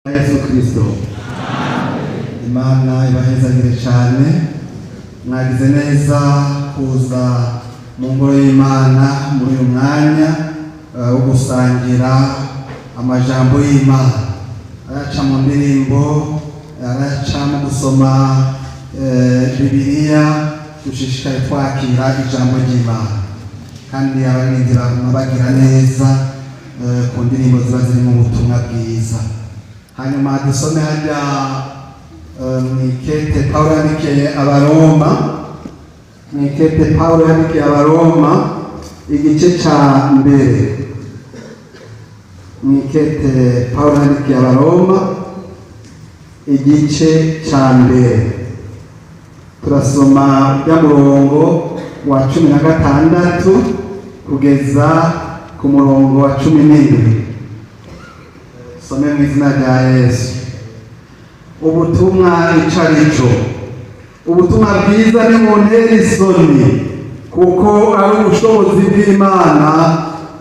Yesu Kristo. Imana ibahezagire cyane. Mwagize neza kuza mu ngoro y'Imana muri uyu mwanya wo gusangira amajambo y'Imana, araca mu ndirimbo, araca mu gusoma Bibiliya. Dushishikaye twakira ijambo ry'Imana, kandi abaririmbyi baguma bagira neza ku ndirimbo ziba zirimo ubutumwa bwiza. Hanyuma dusome hajya mw'ikete Pawulo yandikiye Abaroma, mw'ikete Pawulo yandikiye Abaroma, igice ca mbere. Mw'ikete Pawulo yandikiye Abaroma, igice ca mbere, turasoma ujya murongo wa 16 kugeza ku murongo wa 17. Some mu izina rya Yesu. Ubutumwa ico ari cyo, ubutumwa bwiza ntibuntera isoni, kuko ari ubushobozi bw'Imana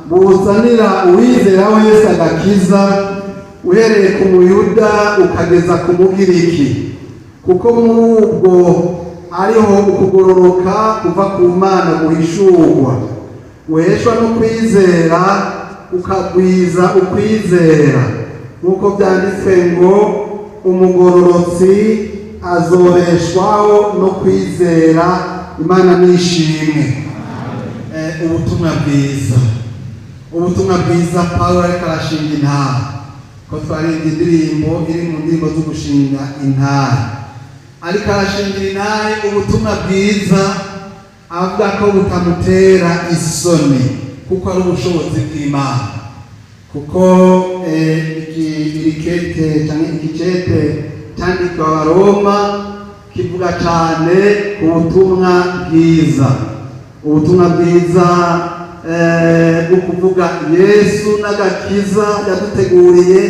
buzanira uwizera wese agakiza, uhereye ku Muyuda ukageza ku Mugiriki, kuko muri ubwo ariho ukugororoka kuva ku Mana guhishurwa, guheshwa no kwizera, ukagwiza ukwizera, nk'uko byanditswe ngo: "Umugororotsi azobeshwaho no kwizera." Imana nishimwe. Ubutumwa bwiza, ubutumwa bwiza Pawulo ariko arashinga intahe, ko twarinda indirimbo iri mu ndirimbo zo gushinga intahe, ariko arashingira intahe ubutumwa bwiza, avuga ko butamutera isoni kuko ari ubushobozi bw'Imana. Kuko iki iri kete cyangwa iki cete cyandikiwe Abaroma kivuga cyane ku butumwa bwiza, ubutumwa bwiza bwo kuvuga Yesu n'agakiza yaduteguriye,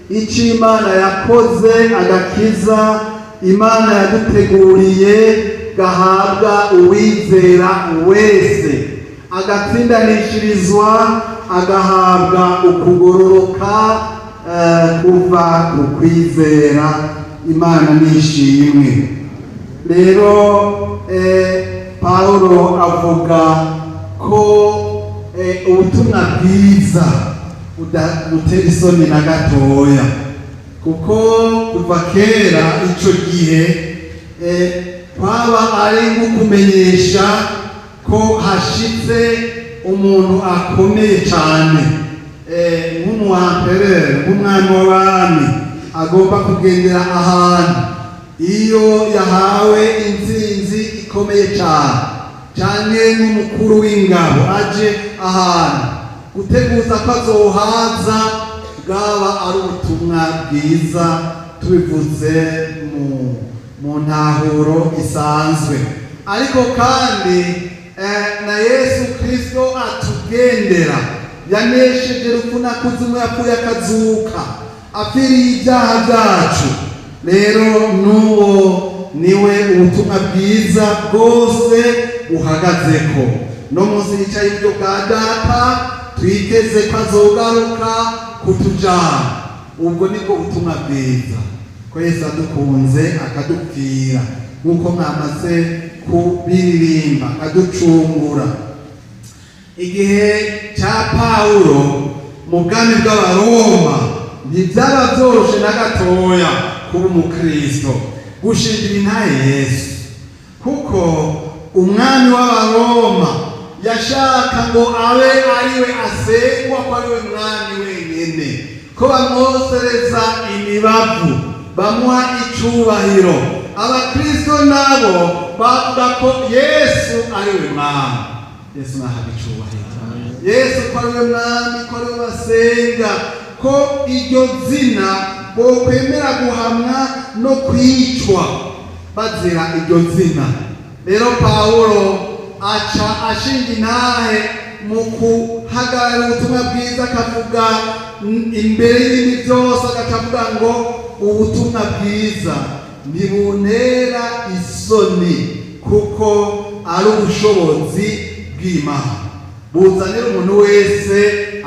icyo Imana yakoze, agakiza Imana yaduteguriye gahabwa uwizera wese, agatsindanishirizwa, agahabwa ukugororoka kuva ku kwizera. Imana nishimwe. Rero Pawulo avuga ko ubutumwa bwiza budamutera isoni na gatoya, kuko kuva kera ico gihe kwaba ari nko kumenyesha ko hashitse umuntu akomeye cyane, nk'umuamperere, nk'umwami w'abami agomba kugendera ahantu. Iyo yahawe intsinzi ikomeye cyane, cyane nk'umukuru w'ingabo aje ahantu guteguza ko azohaza, bwaba ari ubutumwa bwiza, tubivuze mu ntahuro isanzwe. Ariko kandi na Yesu Kristo atugendera, yanesheje rupfu na kuzimu, yapfuye akazuka, apfiriye ibyaha byacu. Rero n'uwo niwe ubutumwa bwiza bwose buhagazeko. No munsi yicaye iburyo bwa Data, twiteze ko azogaruka kutujana. Ubwo nibwo butumwa bwiza, ko Yesu adukunze akadupfira, nk'uko mwamaze kubiririmba, akaducungura. Igihe cya Pawulo mu bwami bw'Abaroma ntibyaba byoroshe na gatoya kuba umukristo, gushingira intahe Yesu, kuko umwami w'Abaroma yashaka ngo abe ariwe asengwa, ko ariwe mwami wenyine, ko bamwosereza imibavu, bamuha icubahiro. Abakristo nabo bavuga ko Yesu ariwe mwami. Yesu nahabwa icubahiro. Yesu ko ariwe mwami, ko ariwe basenga, ko iryo zina bokwemera guhamwa no kwicwa bazira iryo zina. Rero Pawulo aca ashinga intahe mu kuhagarara ubutumwa bwiza, akavuga imbere y'ibindi byose, agaca avuga ngo: "Ubutumwa bwiza ntibuntera isoni, kuko ari ubushobozi bw'Imana buzanira umuntu wese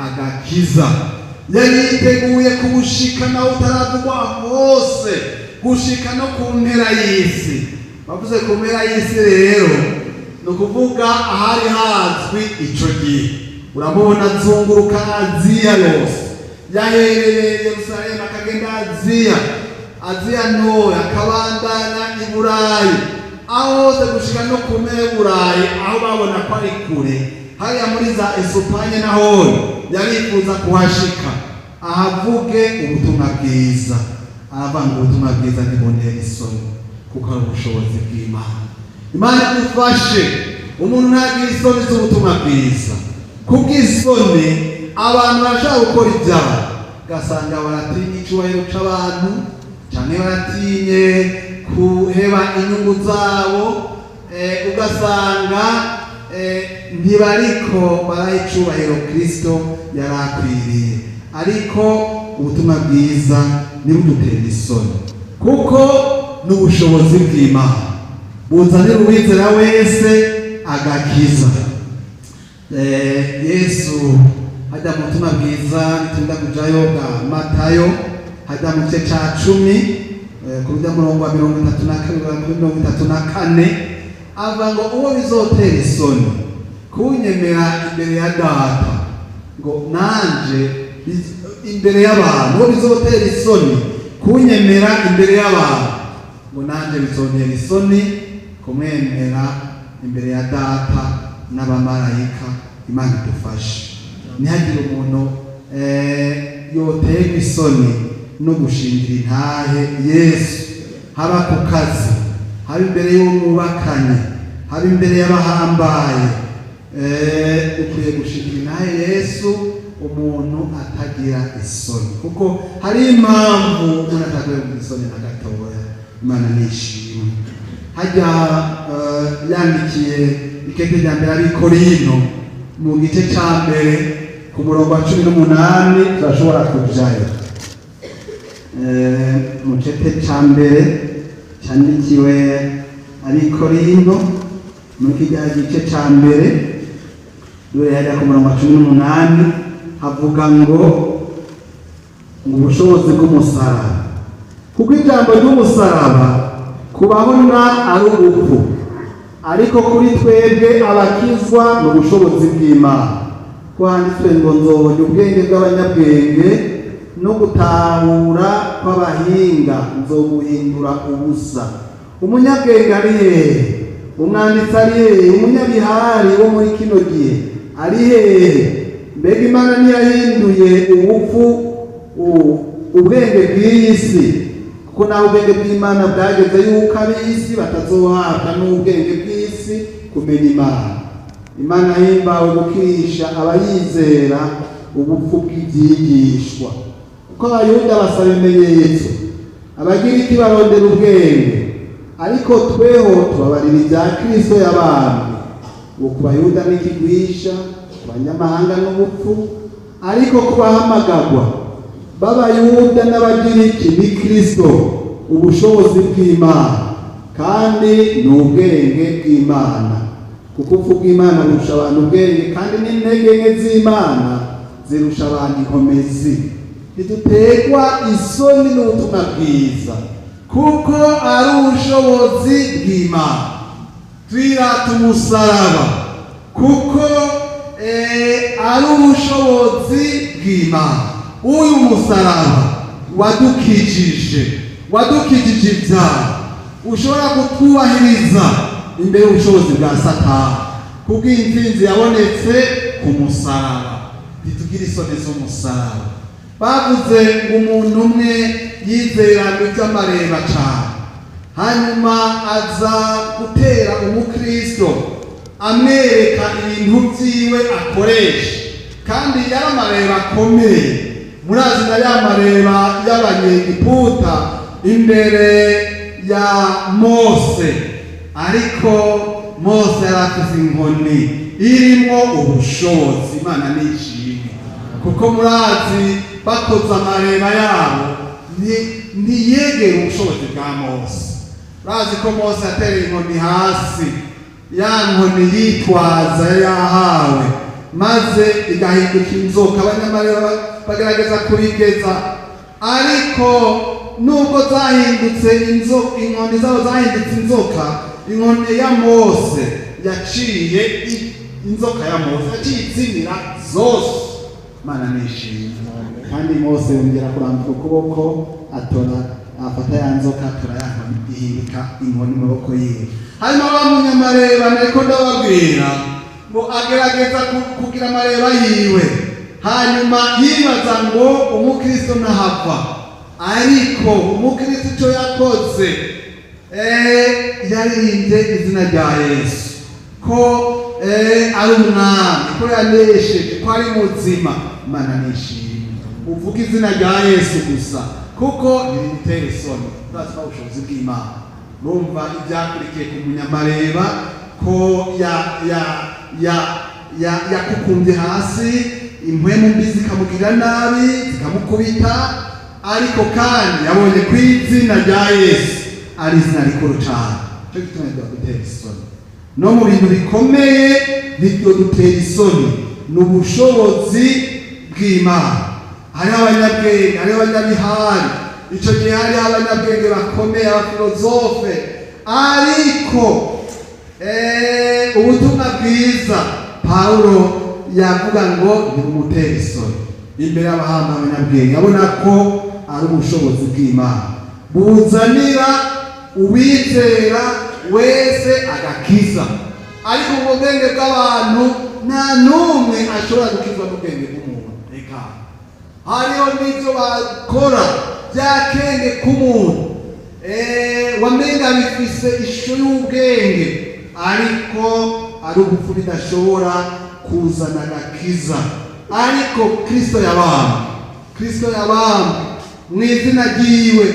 agakiza." Yari yiteguye kuwushika nawe utaravugwa hose, gushika no ku mpera y'isi. Bavuze ku mpera y'isi rero, ni ukuvuga ahari hazwi ico gihe. Uramubona azunguruka Aziya yose, yahereye Yerusalemu akagenda Aziya, Aziya Ntoya, akabandanya i Burayi, aho hose gushika no ku mpera y'Uburayi, aho babona ko ari kure, hariya muri za Esupanye, nahone yarifuza kuhashika ahavuge ubutumwa bwiza. Aravanga ubutumwa bwiza ntibonera isoni, kuko ari ubushobozi bw'Imana. Imana idufashe, umuntu ntagira isoni z'ubutumwa bwiza. Kubw'isoni abantu barashobora gukora ibyaha, ugasanga baratinye icyubahiro c'abantu, canke baratinye kuheba inyungu zabo, ugasanga ntibariko baraha icubahiro Kristo yari akwiriye. Ariko ubutumwa bwiza ntibudutera isoni, kuko ni ubushobozi bw'Imana buzanira uwizera wese agakiza. Yesu hajya mu butumwa bwiza, nitunda kujayo, bwa Matayo, hajya mu gice ca 10, ku rujya murongo wa 32 kuri 34, avuga ngo: "Uwo bizotera isoni kunyemera imbere ya Data, ngo nanje imbere y'abantu, uwo bizotera isoni kunyemera imbere y'abantu, ngo nanje bizontera isoni kumwemera imbere ya Data n'abamarayika." Imana idufashe, ntihagire umuntu yoterwa isoni no gushingira intahe Yesu, haba ku kazi, haba imbere y'uwo mwubakanye, haba imbere y'abahambaye. Ukwiye gushingira intahe Yesu, umuntu atagira isoni, kuko hari impamvu umuntu atakwiye kugira isoni na gatoya. Imana nishimwe. Hajya yandikiye ikete rya mbere Abikorino, mu gice ca mbere ku murongo wa 18, turashobora kujayo. Mu cete ca mbere candikiwe Abikorino, muri kirya gice ca mbere, dore hajya ku murongo wa 18, havuga ngo ubushobozi bw'umusaraba: "Kuko ijambo ry'umusaraba kubabona ari ubupfu, ariko kuri twebwe abakizwa ni ubushobozi bw'Imana. Ko handitswe ngo: 'Nzobona ubwenge bw'abanyabwenge, no gutahura kw'abahinga nzoguhindura ubusa.' Umunyabwenge ari hehe? Umwanditsi ari hehe? Umunyabihari wo muri kino gihe ari hehe? Mbega Imana ntiyahinduye ubupfu ubwenge bw'iyi si? Kuko nawe ubwenge bw'Imana bwageze yuko ab'isi batazohabwa n'ubwenge bw'isi kumenya Imana. Imana yahimbawe gukirisha abayizera ubupfu bw'ibyigishwa. Kuko Abayuda basaba ibimenyetso, Abagiriki barondera ubwenge, ariko tweho tubabarira ibya Kristo yabambwe, uwo ku Bayuda n'ikigwisha, ku banyamahanga n'ubupfu, ariko ku bahamagagwa b'Abayuda n'Abagiriki ni Kristo ubushobozi bw'Imana kandi ni ubwenge bw'Imana. Kuko ubupfu bw'Imana burusha abantu ubwenge, kandi n'intege nke z'Imana zirusha abantu inkomezi. Ntiduterwa isoni n'ubutumwa bwiza, kuko ari ubushobozi bw'Imana. Twirata umusaraba kuko ari ubushobozi bw'Imana. Uyu musaraba wadukijije ibyaha, ushobora kutwubahiriza imbere y'ubushobozi bwa Satani, kubw'intsinzi yabonetse ku musaraba. Ntitugire isoni z'umusaraba. Bavuze ngo umuntu umwe yizera ngo iby'amareba cyane, hanyuma aza gutera umukristo, amwereka ibintu byiwe akoresha, kandi yari amareba akomeye. Murazi na ya mareba y'Abanyegiputa imbere ya Mose. Ariko Mose yari afise inkoni irimo ubushobozi. Imana nishimwe, kuko murazi bakoze amareba yabo ntiyegere ubushobozi bwa Mose. Urazi ko Mose yatereye inkoni hasi, ya nkoni yitwaza yari yahawe. Maze igahinduka inzoka. Abanyamareba bagerageza kubigeza, ariko nubwo zahindutse inzoka, inkoni zabo zahindutse inzoka, inkoni ya Mose yaciye inzoka ya Mose yaciye izimira zose. Mana nishimye. Kandi Mose yongera kurambika ukuboko, atora, afata ya nzoka, atora ya nkoni, ihinduka inkoni mu maboko yiwe. Hanyuma wa munyamareba nariko ndababwira ngo agerageza kugira amareba yiwe, hanyuma yibaza ngo umukristo ntahava. Ariko umukristo icyo yakoze, yaririmbye izina rya Yesu ko ari umwami, ko yanesheje, ko ari muzima. Imana nishimye. Uvuga izina rya Yesu gusa, kuko ntibimutera isoni. Urazi ko ubushobozi bw'Imana. Urumva ibyakurikiye ku munyamareba, ko ya ya ya ya yakukumbye hasi, impwemu mbi zikamugirira nabi, zikamukubita. Ariko kandi yabonye ko izina rya Yesu ari izina rikuru cyane. Cyo gituma dutera isoni no mu bintu bikomeye, nibyo dutera isoni, ni ubushobozi bw'Imana. Hariho abanyabwenge, hariho abanyabihari. Icyo gihe hariho abanyabwenge bakomeye, abafilozofe, ariko ubutumwa bwiza Pawulo yavuga ngo ntibumutere isoni imbere y'abahanga, abanyabwenge. Abona ko ari ubushobozi bw'Imana buzanira uwizera wese agakiza. Ariko ubwo bwenge bw'abantu, nta n'umwe ashobora gukizwa n'ubwenge bw'umuntu. Reka, hariho n'ibyo bakora by'akenge k'umuntu, wamenga bifise ishusho y'ubwenge, ariko ari ubupfu, bidashobora kuzana agakiza. Ariko Kristo yabambwe, Kristo yabambwe, mu izina ryiwe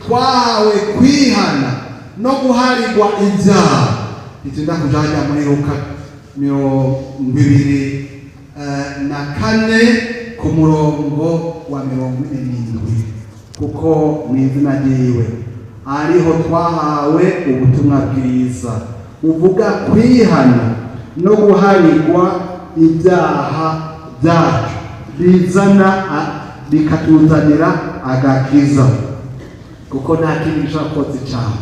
twahawe kwihana no guharirwa ibyaha. Ntitinda kuja muri Luka 24 ku murongo wa 47, kuko mu izina ryiwe ariho twahawe ubutumwa bwiza uvuga kwihana no guharirwa ibyaha byacu, bizana bikatuzanira agakiza, kuko nta kindi gishobora koza icyaha,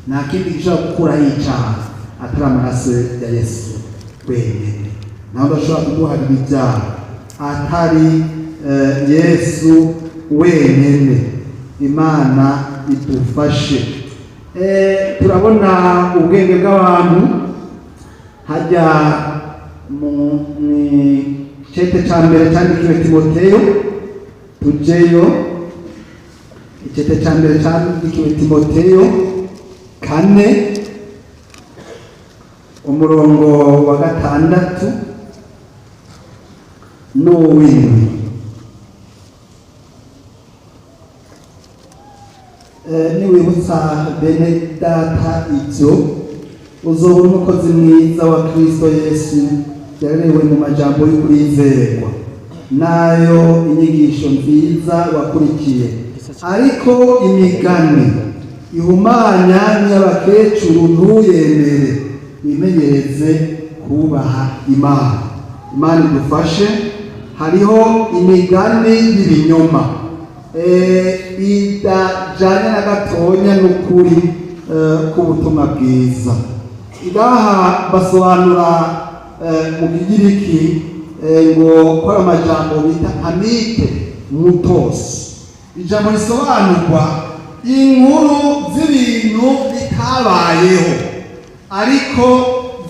nta kindi gishobora gukuraho icyaha atari amaraso ya Yesu wenyine. Nawe udashobora kuduharira ibyaha atari Yesu wenyine. Imana idufashe. Turabona ubwenge bw'abantu hajya mu icete cya mbere cyandikiwe Timoteyo. Tujeyo, icete cya mbere cyandikiwe Timoteyo 4, umurongo wa 6 n'uw'indwi. Niwibutsa bene data ibyo, uzobona umukozi mwiza wa Kristo Yesu, yarerewe mu majambo y'ukwizerwa nayo inyigisho nziza wakurikiye. Ariko imigani ihumanya n'iy'abakecuru ntuyemere, wimenyereze kubaha Imana. Imana idufashe. Hariho imigani y'ibinyoma idajyanye na gatonya n'ukuri k'ubutumwa bwiza. Ngaha basobanura mu Kigiriki ngo ko ayo majambo bita amite mutos, ijambo risobanurwa inkuru z'ibintu bitabayeho, ariko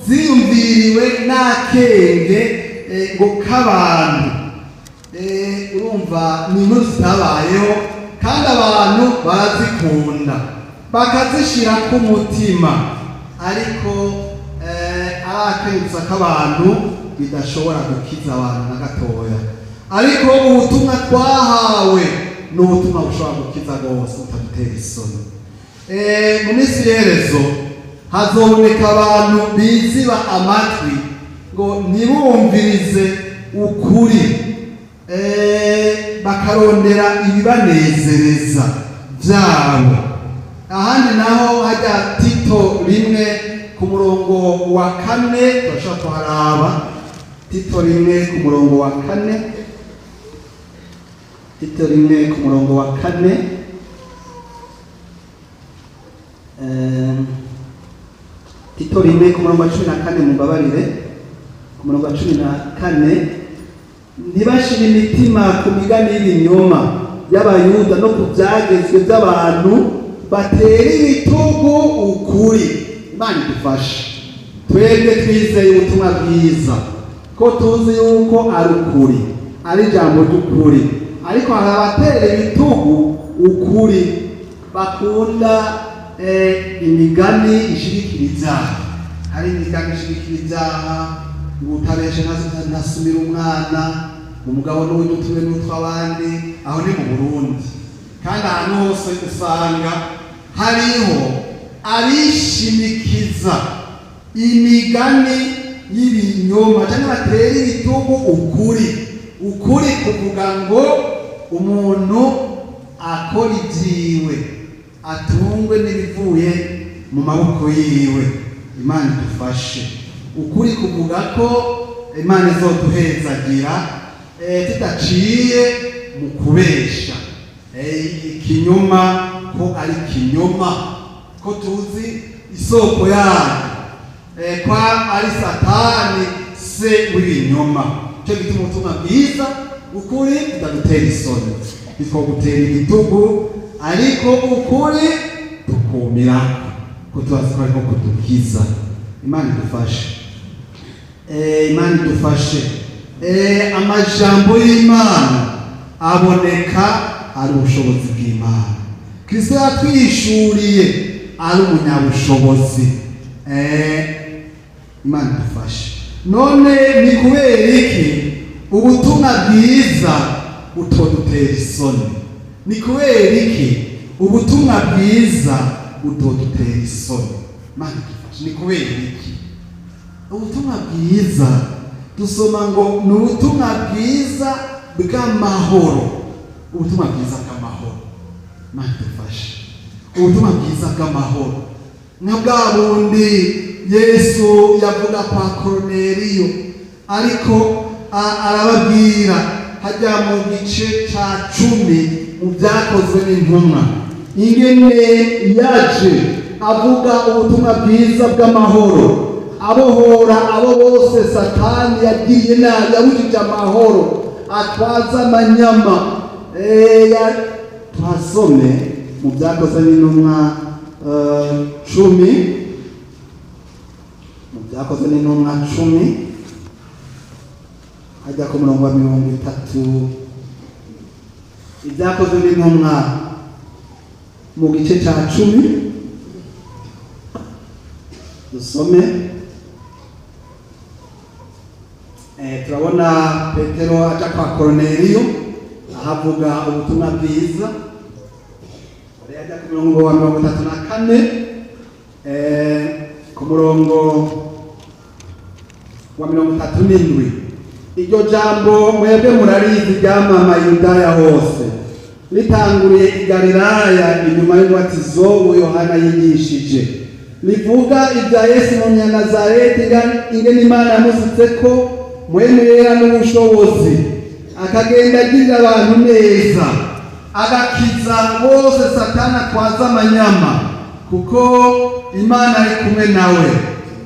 ziyumviriwe n'akenge ngo k'abantu. Urumva ni inkuru zitabayeho, kandi abantu barazikunda, bakazishyira ku mutima, ariko ari akenge k'abantu, bidashobora gukiza abantu na gatoya. Ariko ubutumwa twahawe ni ubutumwa bushobora gukiza rwose, butadutera isoni. Mu minsi y'iherezo hazoboneka abantu biziba amatwi ngo ntibumvirize ukuri, bakarondera ibibanezereza byabo. Ahandi naho hajya Tito 1 ku murongo wa 4, turashobora kuharaba. Tito 1 ku murongo wa 4. Tito 1 ku murongo wa 4. Tito 1 ku murongo wa 14, mumbabarire, ku murongo wa 14: ntibashire imitima ku migani y'ibinyoma y'Abayuda no ku byagezwe by'abantu batera ibitugu ukuri. Imana idufashe twebwe twizeye ubutumwa bwiza, ko tuzi yuko ari ukuri, ari ijambo ry'ukuri. Ariko hari abatera ibitugu ukuri, bakunda imigani ishigikira ibyaha. Hari imigani ishigikira ibyaha, ngo utabeshe ntasumira umwana, umugabo n'uburyo utuwe n'utw'abandi. Aho ni mu Burundi, kandi ahantu hose usanga hariho abishimikiza imigani y'ibinyoma cyangwa batera ibitugu ukuri. Ukuri kuvuga ngo umuntu akora ibyiwe atungwe n'ibivuye mu maboko yiwe. Imana idufashe. Ukuri kuvuga ko Imana izoduhezagira tudaciye mu kubesha. Ikinyoma ko ari ikinyoma, ko tuzi isoko yayo, ko ari Satani se w'ibinyoma. Cyo gituma ubutumwa bwiza, ukuri tutadutera isoni, bitwogutera igitugu, ariko ukuri tukumira ko tubazi ko ariko kudukiza. Imana idufashe. Imana idufashe. Amajambo y'Imana aboneka ari ubushobozi bw'Imana. Kristo yatwishuriye ari umunyabushobozi. Imana idufashe. None ni kubera iki ubutumwa bwiza butodutera isoni? Ni kubera iki ubutumwa bwiza butodutera isoni? Imana idufashe. Ni kubera iki ubutumwa bwiza dusoma ngo ni ubutumwa bwiza bw'amahoro? Ubutumwa bwiza bw'amahoro. Imana idufashe. Ubutumwa bwiza bw'amahoro nka bwa bundi Yesu yavuga kwa Koroneliyo, ariko arababwira hajya mu gice ca 10 mu Byakozwe n'Intumwa, ingene yaje avuga ubutumwa bwiza bw'amahoro, abohora abo bose Satani yagiriye nabi, yabujije amahoro, atwaza amanyama. Tuhasome mu Byakozwe n'Intumwa 10, mu Byakozwe n'Intumwa 10, hajya ku murongo wa 30. Ibyakozwe n'Intumwa mu gice cya 10, dusome. Turabona Petero aja kwa Koroneliyo, ahavuga ubutumwa bwiza. Ajya ku murongo wa 34, ku murongo wa 37: iryo jambo mwebwe murarizi, ryamamaye Yudaya hose, ritanguriye i Galilaya inyuma y'umubatizo wo Yohana yigishije, rivuga ibya Yesu Munyanazareti, ingene Imana yamusutse ko Mpwemu Yera n'ubushobozi, akagenda agirira abantu neza, agakiza bose Satani atwaza amanyama, kuko Imana ari kumwe nawe.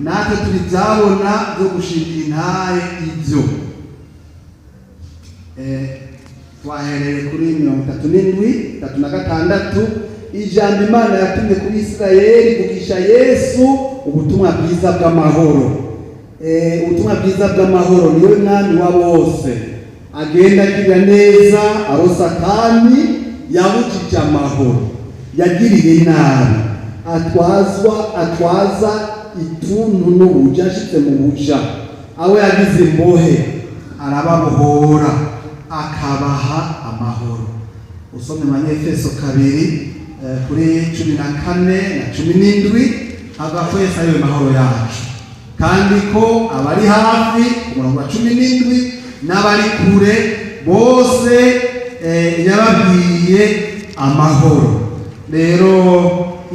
Natwe turi byabona byo gushingira intahe ibyo. Twahereye kuri 37, 36: ijambo Imana yatumye kuri Isirayeli kugisha Yesu, ubutumwa bwiza bw'amahoro. Ubutumwa bwiza bw'amahoro, niwe mwami wa bose, agenda agirira neza abo Satani yabujije amahoro, yagiriye nabi, atwazwa, atwaza ituntu n'ubuja, ashitse mu buja. Abo yagize imbohe arababohora, akabaha amahoro. Usomye Abanyefeso 2 kuri 14 na 17, avuga ko Yesu ariwe mahoro yacu, kandi ko abari hafi, ku murongo wa 17, n'abari kure bose yababwiye amahoro. Rero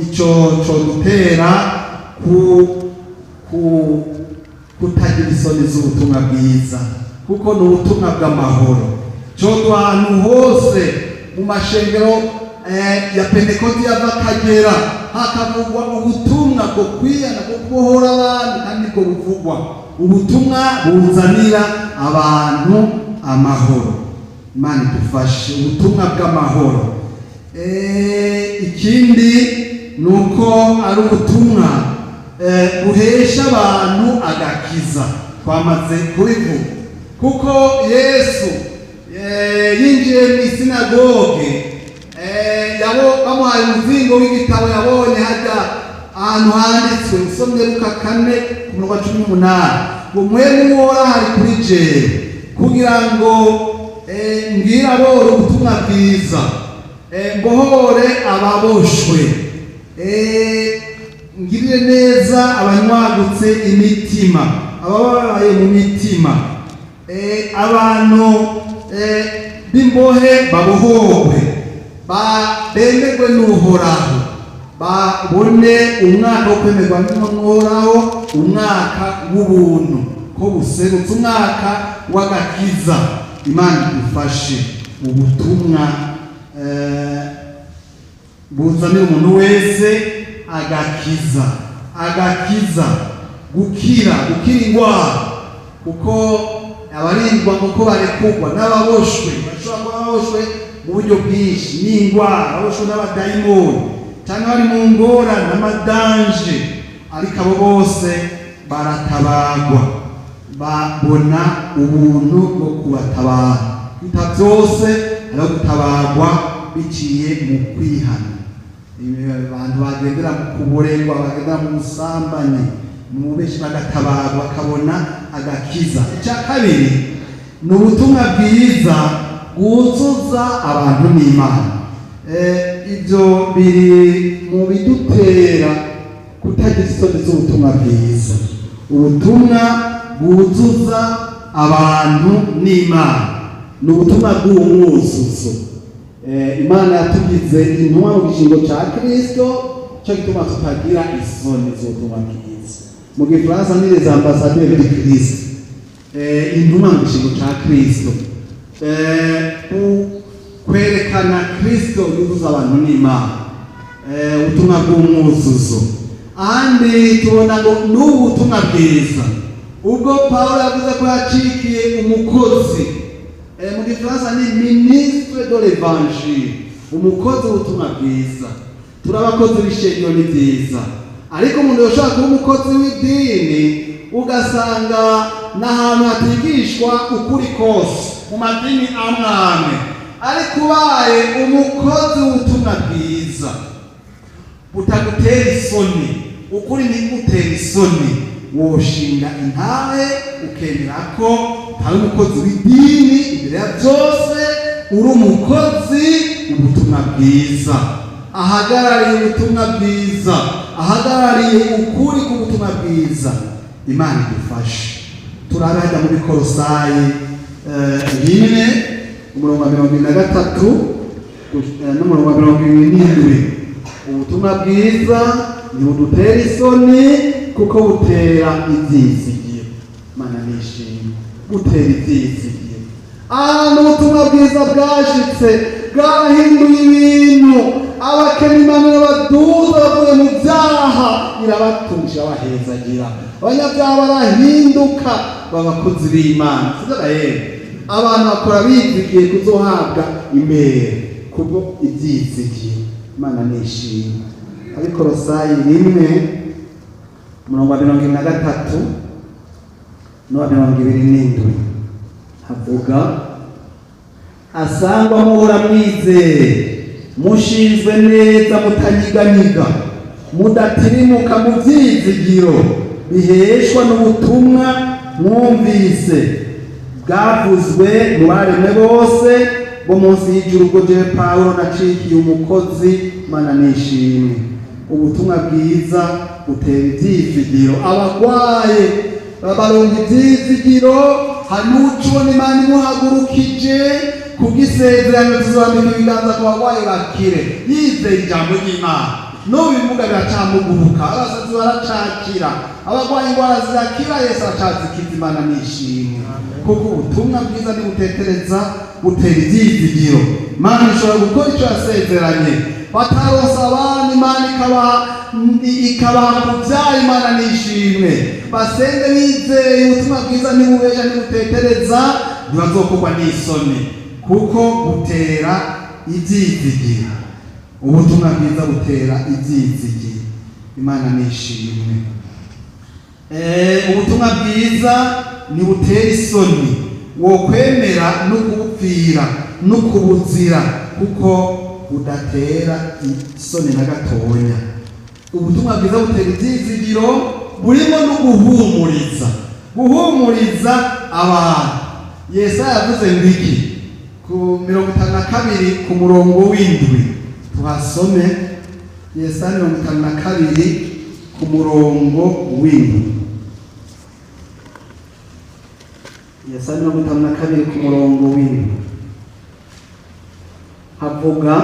icyo cyo dutera ku Kutagira isoni z'ubutumwa bwiza, kuko ni ubutumwa bw'amahoro. Cyo ahantu hose mu mashengero ya Pentekoti yava akagera, hakavugwa ubutumwa bwo kwiyana, bwo kubohora abantu, kandi bwo buvugwa ubutumwa buzanira abantu amahoro. Imana idufashe, ubutumwa bw'amahoro. Ikindi ni uko ari ubutumwa buhesha abantu agakiza. Twamaze kubivuga, kuko Yesu yinjiye mu isinagoge, yabo bamuhaye umuzingo w'igitabo, yabonye hajya ahantu handitswe, usomye Luka 4 ku murongo wa 18, ngo: "Mpwemu w'Uhoraho ari kuri jewe kugira ngo mbwire aboro ubutumwa bwiza, mbohore ababoshwe, ngirire neza abanywagutse imitima, abababaye mu mitima, abantu b'imbohe babohorwe, bemerwe n'Uhoraho, babone umwaka wo kwemerwa n'Uhoraho, umwaka w'ubuntu ko buserutse, umwaka w'agakiza." Imana idufashe, ubutumwa buzanira umuntu wese agakiza, agakiza, gukira, gukira indwara, kuko abarindwa kuko barekurwa, n'ababoshwe bashobora kuba baboshwe mu buryo bwinshi n'indwara, baboshwe n'abadayimoni cyangwa bari mu ngorane n'amadanje, ariko abo bose baratabarwa, babona ubuntu bwo kubatabara. Kwita byose hariho gutabarwa biciye mu kwihana. Abantu bagendera mu kuborerwa, bagendera mu busambanyi, mu bubeshi, bagatabarwa, bakabona agakiza. Icya kabiri ni ubutumwa bwiza bwuzuza abantu n'Imana. Ibyo biri mu bidutera kutagira isoni z'ubutumwa bwiza. Ubutumwa bwuzuza abantu n'Imana ni ubutumwa bw'umwuzuzo. Imana yatugize intumwa mu gishingo cya Kristo, cyo gituma tutagira isoni z'ubutumwa bwiza. Mu Gifaransa ni les ambassadeurs du Christ, intumwa mu gishingo cya Kristo, kwerekana Kristo yuzuza abantu n'Imana, ubutumwa bw'umwuzuzo. Ahandi tubona ngo n'ubu butumwa bwiza, ubwo Pawulo yavuze ko yacikiye umukozi, mu Gifaransa ni ministre de l'Évangile, umukozi w'ubutumwa bwiza. Turi abakozi b'ishengero, ni byiza, ariko umuntu yoshobora kuba umukozi w'idini, ugasanga n'ahantu hatigishwa ukuri kose mu madini amwe amwe. Ariko ubaye umukozi w'ubutumwa bwiza butagutera isoni, ukuri ntigutera isoni, woshinga intahe ukemera ko utari umukozi w'idini, imbere ya byose uri umukozi w'ubutumwa bwiza, ahagarariye ubutumwa bwiza, ahagarariye ukuri k'ubutumwa bwiza. Imana idufashe. Turabe hajya muri Korosayi 1, umurongo wa 23 n'umurongo wa 27. Ubutumwa bwiza ntibudutera isoni, kuko butera ibyizigiro. Mana nishimwe, butera ibyizigiro. Ahantu ubutumwa bwiza bwashitse, bwarahinduye ibintu. Abakene Imana irabaduza bavuye mu byaha, irabatungisha, bahezagira. Abanyabyaha barahinduka b'abakozi b'Imana. Sibyo rero? Abantu bakora bizigiye kuzohabwa imbere kubwo ibyizigiro. Imana nishimwe. Abikorosayi 1, umurongo wa 23 n'uwa 27, havuga: "Asangwa muhora mwizeye, mushinzwe neza, mutanyiganyiga, mudatirimuka mu byizigiro biheshwa n'ubutumwa mwumvise, bwavuzwe mu baremwe bose bo munsi y'ijuru, ubwo jewe Pawulo nacikiye umukozi." Mana nishimwe. Ubutumwa bwiza butera ibyizigiro. Abagwaye baronka ibyizigiro. Hari n'ucubona Imana imuhagurukije kubw'isezerano, tuzambika ibiganza ku barwayi bakire, yizeye ijambo ry'Imana. N'ubu ibimuga biracamuguruka, abasazi baracakira, abarwaye indwara zirakira, Yesu aracazikiza. Imana nishimwe, kuko ubutumwa bwiza ntibutetereza, butera ibyizigiro. Imana ishobora gukora icyo yasezeranye. Bataronsa abana, Imana ikabaha kubyara. Imana nishimwe. Basenge bizeye, ubutumwa bwiza ntibubesha, ntibutetereza, ntibazokorwa n'isoni, kuko butera ibyizigiro. Ubutumwa bwiza butera ibyizigiro. Imana nishimwe. Ubutumwa bwiza ntibutera isoni, wokwemera no kubupfira no kubuzira, kuko budatera isoni na gatonya. Ubutumwa bwiza butera ibyizigiro, burimo no guhumuriza, guhumuriza abantu. Yesaya yavuze ngo iki? Ku 52, ku murongo w'7, tuhasome. Yesaya 52, ku murongo w'7. Yesaya 52, ku murongo w'7, havuga: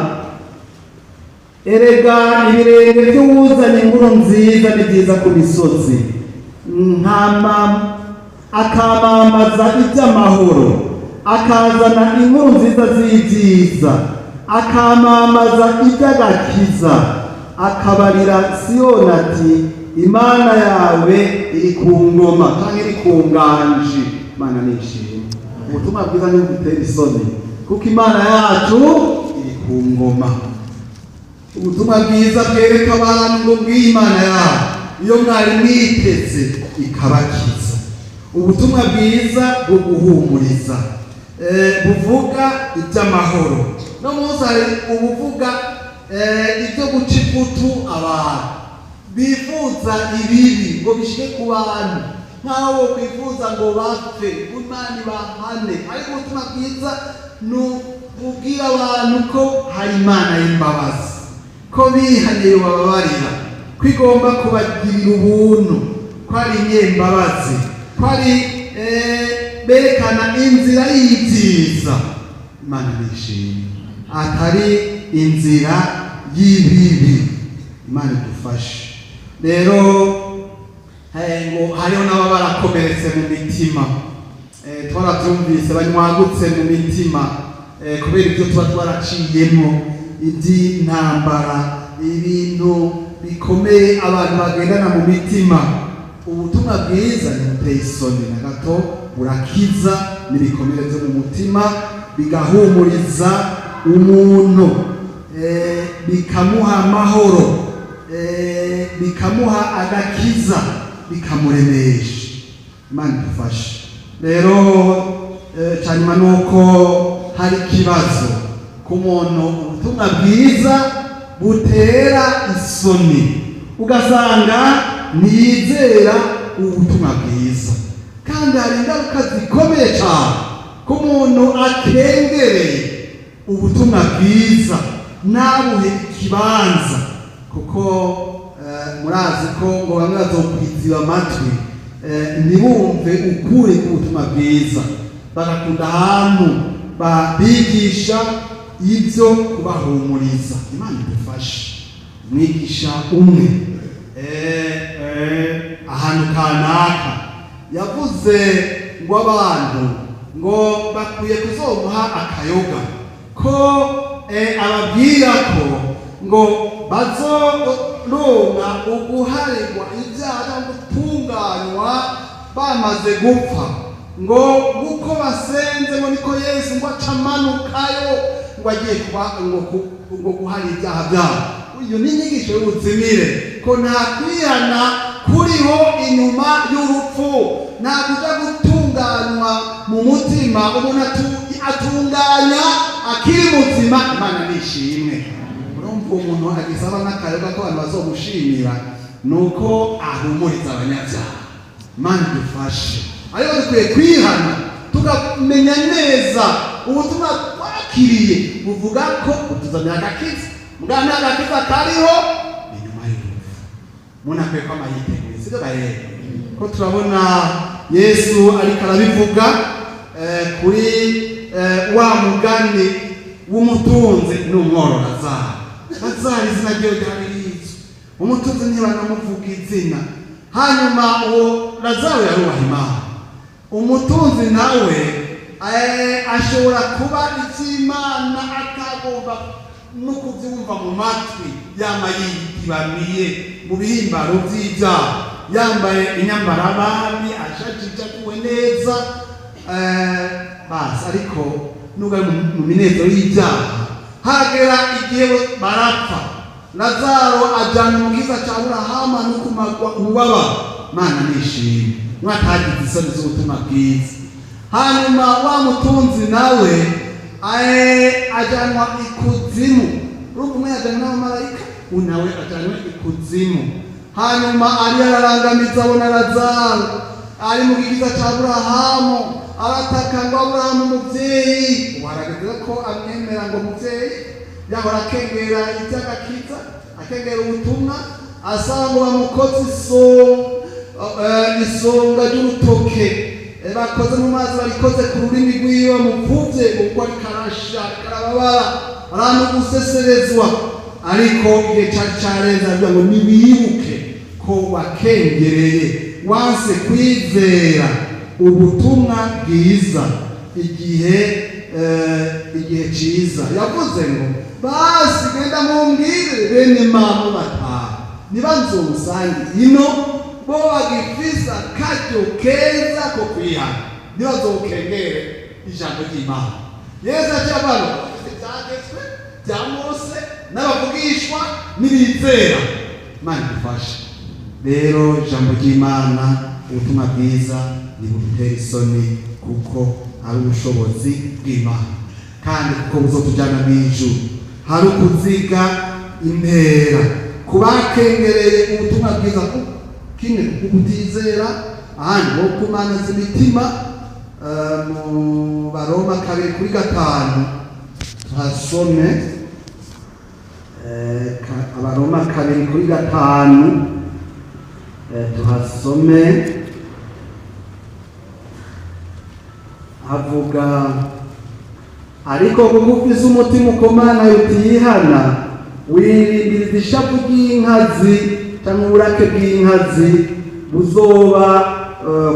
"Erega ibirenge by'uwuzanye inkuru nziza ni byiza ku misozi, akamamaza iby'amahoro, akazana inkuru nziza z'ibyiza, akamamaza iby'agakiza, akabarira Siyoni ati: 'Imana yawe iri ku ngoma,' cyangwa iri ku nganji." Imana nishimwe. Ubutumwa bwiza ntibugutera isoni, kuko Imana yacu iri ku ngoma. Ubutumwa bwiza bwereka abantu ngo bw'iyi Imana yabo iyo mwari mwiteze, ikabakiza. Ubutumwa bwiza bwo guhumuriza, buvuga iby'amahoro. No munsi hari ubuvuga ibyo guca ivutu abantu bifuza ibibi ngo bishike ku bantu, nk'aho bo kwifuza ngo bapfe, Imana ibahane. Ariko ubutumwa bwiza ni bubwira abantu ko hari Imana y'imbabazi, ko bihanye bababarira, ko igomba kubagirira ubuntu, ko ari inyembabazi, ko ari berekana inzira y'ibyiza. Imana nishimwe, atari inzira y'ibibi. Imana idufashe. Rero ngo hariho n'ababa barakomeretse mu mitima. Twarabyumvise, banywagutse mu mitima kubera ibyo tuba twaraciyemo, iby'intambara, ibintu bikomeye abantu bagendana mu mitima. Ubutumwa bwiza ntibuteye isoni na gato, burakiza n'ibikomere byo mu mutima, bigahumuriza umuntu, bikamuha amahoro, bikamuha agakiza, bikamuremesha. Imana idufashe. Rero cyanyuma ni uko hari ikibazo ku muntu ubutumwa bwiza butera isoni, ugasanga ntiyizera ubutumwa bwiza. Kandi hari ingaruka zikomeye cyane ku muntu akengereye ubutumwa bwiza, ntabuhe ikibanza, kuko murazi ko ngo bamwe bazokwiziba amatwi, ntibumve ukuri k'ubutumwa bwiza, bagakunda ahantu bigisha ibyo kubahumuriza. Imana idufashe. Umwigisha umwe ahantu kanaka yavuze ngo abantu ngo bakwiye kuzomuha akayoga, ko ababwira ko ngo bazoronka uguharirwa ibyaha cyangwa gutunganywa bamaze gupfa, ngo uko basenze ngo niko Yesu ngo aca amanukayo, ngo agiye kuba ngo guhara ibyaha byabo. Iyo ni inyigisho y'ubuzimire, ko nta kwihana kuriho inyuma y'urupfu, nta kuja gutunganywa mu mutima. Umuntu atunganya akiri muzima. Imana nishimwe. Urumva umuntu agisaba n'akayoga ko abantu bazomushimira ni uko ahumuriza abanyabyaha. Imana idufashe. Ariko dukwiye kwihana, tukamenya neza ubutumwa twakiriye buvuga ko butuzanira agakiza. Mugabo nta gakiza kariho inyuma y'urupfu. Umuntu akwiye kwama yiteguye, sibyo barebe ko turabona Yesu ariko arabivuga kuri wa mugani w'umutunzi n'umworo Lazaro. Lazaro izina ryiwe ryari rizwi. Umutunzi ntibanamuvuga izina. Hanyuma uwo Lazaro yarubaha Imana. Umutunzi nawe ashobora kuba iby'Imana atagomba no kubyumva mu matwi, yama yibamiye mu bihimbaro by'ibyaha, yambaye inyambarabami, ashajije, aguwe neza, basi. Ariko nubwo ari mu minezero y'ibyaha, hagera igihe barapfa. Lazaro ajyana mu kiza cya Aburahamu no kumagwa ububabaro. Mana nishimwe mwatagize isoni z'ubutumwa bwiza. Hanyuma wa mutunzi nawe ajyanwa ikuzimu. Urumva, umwe yajyanwe n'abamarayika, unawe ajyanwe ikuzimu. Hanyuma ari ararangamiza, abona Lazaro ari mu gikiza cya Aburahamu, arataka ngo: "Aburahamu muvyeyi." Ubu harageze ko amwemera ngo muvyeyi. Yahora akengera iby'agakiza, akengera ubutumwa, asaba ngo bamukoze isonga ry'urutoke bakoze mu mazi, barikoze ku rurimi rwiwe, bamupfuvye, kuko ariko arasha, ariko arababara, aranuguseserezwa. Ariko igihe cari carenze. Aravuga ngo: "Niwibuke ko wakengereye, wanse kwizera ubutumwa bwiza igihe ciza." Yavuze ngo: "Basi genda mumbwire bene mama batanu, niba nzomusange ino, bo bagifise akaryo keza ko kwihana, ntibazokengere ijambo ry'Imana." Yesu aciye abantu bafite ibyagezwe bya Mose n'abavugishwa n'ibizera. Imana idufashe. Rero ijambo ry'Imana, ubutumwa bwiza, ntibudutera isoni, kuko ari ubushobozi bw'Imana, kandi kuko buzotujyana mu ijuru. Hari ukuziga impera ku bakengereye ubutumwa bwiza, kimwe kutizera, ahandi bo kumanaza imitima. Mu Baroma 2:5 tuhasome. Abaroma 2:5, tuhasome. Havuga: "Ariko kuko ufise umutima ukomana utihana, wirindiriza ishavu ry'inkazi cyangwa uburake bw'inkazi buzoba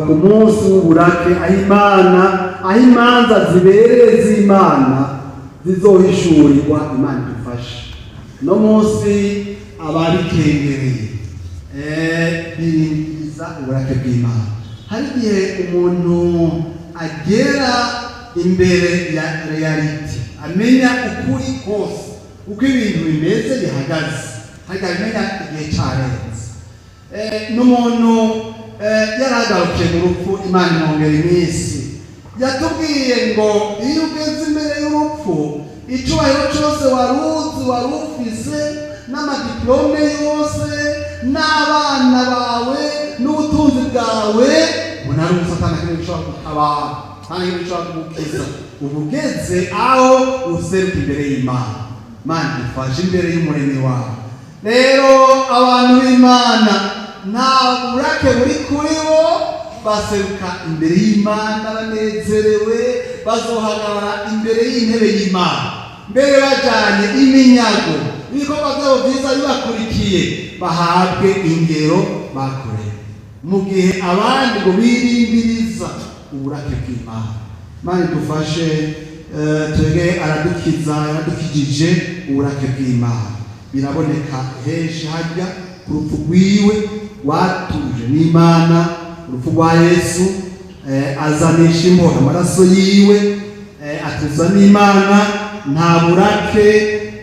ku munsi w'uburake, aho Imana, aho imanza zibereye z'Imana zizohishurirwa." Imana idufashe. No munsi ababikengereye birindiriza uburake bw'Imana. Hari igihe umuntu agera imbere ya réalité, amenya ukuri kose, uko ibintu bimeze, bihagaze, ariko abimenya igihe cyarenze. N'umuntu yaragarukiye mu rupfu, Imana imwongera iminsi. Yatubwiye ngo iyo ugeze imbere y'urupfu, icyubahiro cyose wari uzi, wari ufise, n'amadiplôme yose, n'abana bawe, n'ubutunzi bwawe, ubona ari ubusa, nta na kimwe bishobora gutabara, nta na kimwe bishobora kugukiza. Uba ugeze aho useruka imbere y'Imana. Imana ifashe, imbere y'Umuremyi wawe. Rero abantu b'Imana nta burake buri kuri bo, baseruka imbere y'Imana banezerewe. Bazohagarara imbere y'intebe y'Imana mbere bajanye iminyago, ibikorwa byabo byiza bibakurikiye, bahabwe ingero bakorewe, mu gihe abandi ngo birindiriza uburake bw'Imana. Imana idufashe. Twebwe aradukiza, yaradukijije uburake bw'Imana. Biraboneka henshi hajya ku rupfu rwiwe watuje n'Imana. Urupfu rwa Yesu azanisha imbohe amaraso yiwe, atuza n'Imana. Nta burake,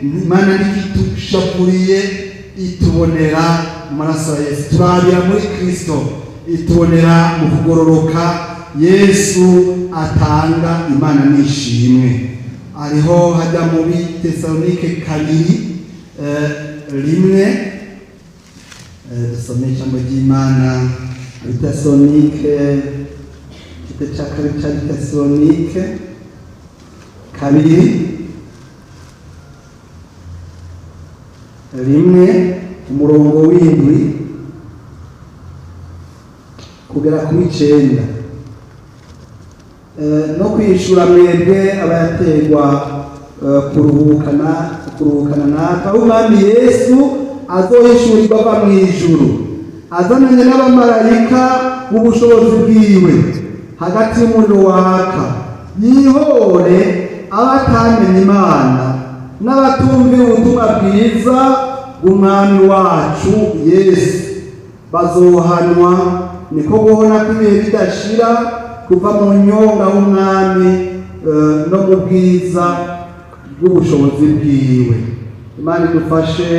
Imana ntikidushapuriye, itubonera mu maraso ya Yesu. Turabira muri Kristo, itubonera mu kugororoka Yesu atanga. Imana nishimwe. Ariho hajya mu Bitesalonike 2:1. Dusome ijambo ry'Imana. Bitesalonike, igice cya kabiri cya Bitesalonike 2:1, umurongo w'7 kugera ku w'9. No kwishura mwebwe abayategwa kuruhukana natwe, aho Umwami Yesu Azohishurirwa ava mu ijuru, azananye n'abamarayika b'ubushobozi bwiwe, hagati y'umuriro waka, yihore abatamenye Imana n'abatumviye ubutumwa bwiza bw'Umwami wacu Yesu. Bazohanwa niko guhona kw'ibihe bidashira kuva mu nyonga h'Umwami no mu bwiza bw'ubushobozi bwiwe. Imana idufashe.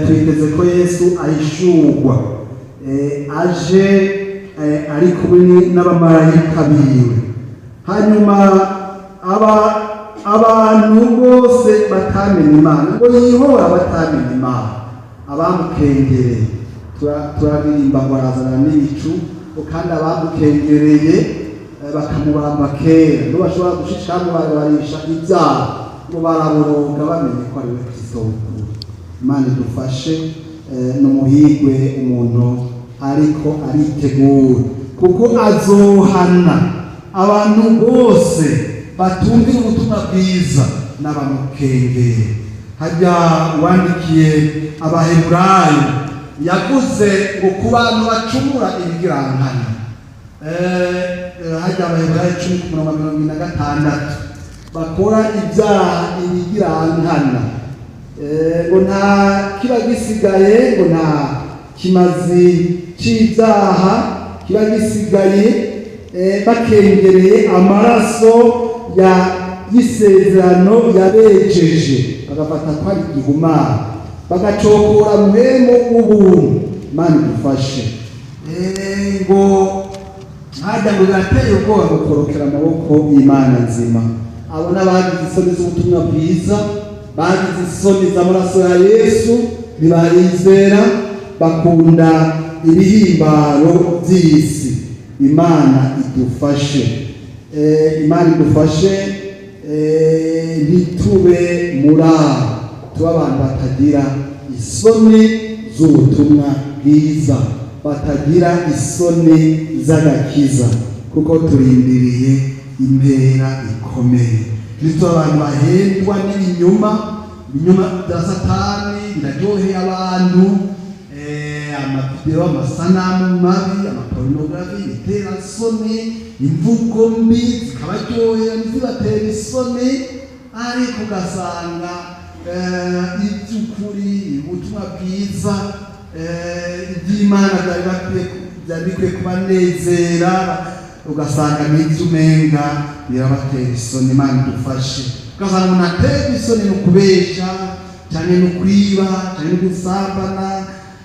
Twiteze ko Yesu ahishurwa aje ari kumwe n'abamarayika biwe. Hanyuma aba abantu bose batamenye Imana, ngo yihora batamenye Imana, abamukengereye. Turaririmba ngo arazana n'ibicu, ngo kandi abamukengereye bakamubamba kera ngo bashobora gushishamo barabarisha ibyaha, ngo baraboroga bamenye ko ari we Kristo w'ukuri. Imana idufashe. N'umuhigwe umuntu ariko aritegura, kuko azohana abantu bose batumvira ubutumwa bwiza n'abamukengeye. Hajya uwandikiye Abaheburayo yavuze ngo ku bantu bacumura ibigirankana, hajya Abaheburayo 10 ku murongo 46, bakora ibyaha ibigirankana, ngo nta kiba gisigaye, ngo nta kimazi c'ibyaha kiba gisigaye, bakengereye amaraso ya y'isezerano yabejeje, bagafata ko ari igihumana, bagacokora Mpwemu w'ubuntu. Imana idufashe. Ngo hajya ngo birateye ubwoba gukorokera amaboko y'Imana nzima. Abo n'abagize isoni z'ubutumwa bwiza, bagize isoni z'amaraso ya Yesu, ntibayizera, bakunda ibihimbaro by'isi. Imana idufashe. Imana idufashe, ntitube muri abo, tube abantu batagira isoni z'ubutumwa bwiza, batagira isoni z'agakiza, kuko turindiriye impera ikomeye. Ntitube abantu bahendwa n'ibinyoma. Ibinyoma bya Satani biraryoheye abantu, amavideo, amasanamu mabi, amapornography, ibiterasoni, imvugo mbi zikabaryohera, ntizibatera isoni. Ariko ugasanga iby'ukuri, ubutumwa bwiza, iby'Imana byari bikwiye kubanezera, ugasanga n'ibyo umenga birabatera isoni. Imana idufashe. Ugasanga umuntu aterwa isoni no kubesha cyane, no kwiba cyane, no gusambana.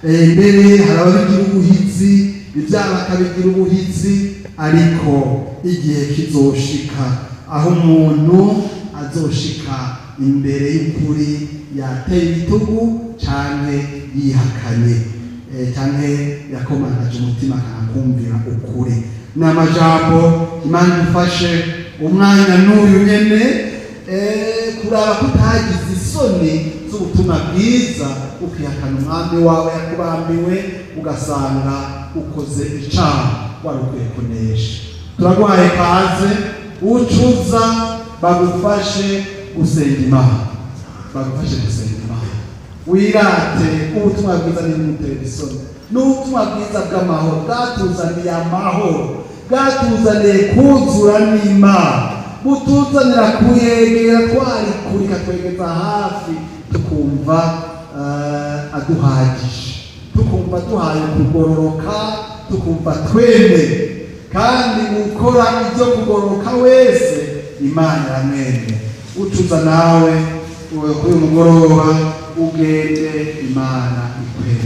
Mbere hari ababigira ubuhizi, ibyaha bakabigira ubuhizi. Ariko igihe kizoshika aho umuntu azoshika imbere y'ukuri yateye ibitugu canke yihakanye, canke yakomangaje umutima akanakumvira ukuri. Ni amajambo. Imana idufashe. Umwanya n'uyu nyene, kuraba ko utagize isoni z'ubutumwa bwiza, ukihakana Umwami wawe yakubambiwe, ugasanga ukoze icaha wari ukwiye kunesha. Turaguhaye kaze, ucuza bagufashe gusenga Imana, bagufashe gusenga Imana, wirate ubutumwa bwiza. N'ibimutera isoni n'ubutumwa bwiza bw'amahoro, bwatuzaniye amahoro, bwatuzaniye kuzura n'Imana, butuzanira kuyegera twari kure, ikatwegeza hafi, tukumva aduhagije, tukumva duhaye kugororoka, tukumva twemeye. Kandi gukora ibyo kugororoka wese Imana iramwemera. Ucuza nawe kuri uyu mugoroba, ugende, Imana ikwemere.